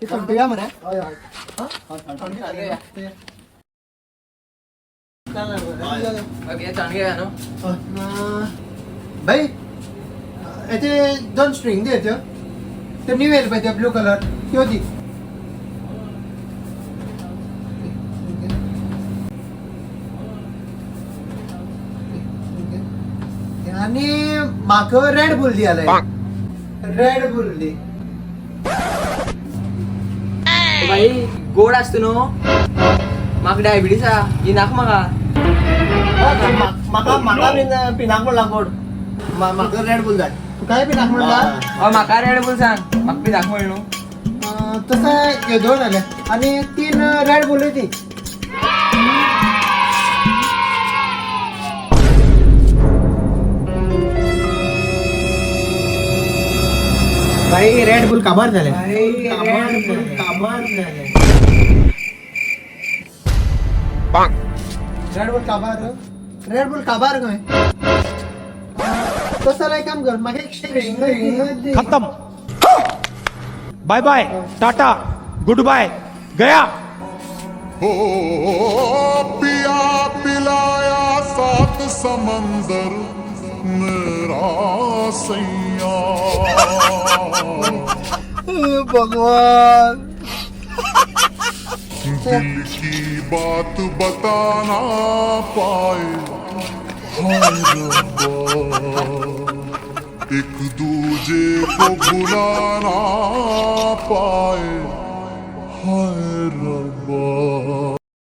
ती थंड मरे. हय हय. ओके, थंड घेया न्हू. भाई, हेचे दोन स्ट्रिंग दी त्यो, ते न्यू येयले पळय ते ब्लू कलर, त्यो दी. आनी म्हाका रेड बुल दी जाल्यार, रेड बुल दी. भाई, गोड आसता न्हू, म्हाका डायबिटीज आहा, ही नाका म्हाका. म्हाका म्हाका बीन पिनाक म्हणला गोड, म्हाका रेड बुल जाय. तुकाय बी नाक म्हणला. हय, म्हाका रेड बुल सांग, म्हाका पिनाक म्हण न्हू. तसं हे दोन आले आणि तीन रेड बुल ती. भाई, रेड बुल काबार झाले. काबार झाले रेड बुल, काबार रेड बुल काबार खंय. तसं जाल्यार एक काम कर, म्हाका एक स्ट्रिंग दी. खत्म, bye bye, tata, good bye, Gaya. हो पिया पिलाया सात समंदर मेरा सैया. भगवान. दिल की बात बता ना पाए, हाय रब्बा, एक दूजे को भुला ना पाए, हाय रब्बा.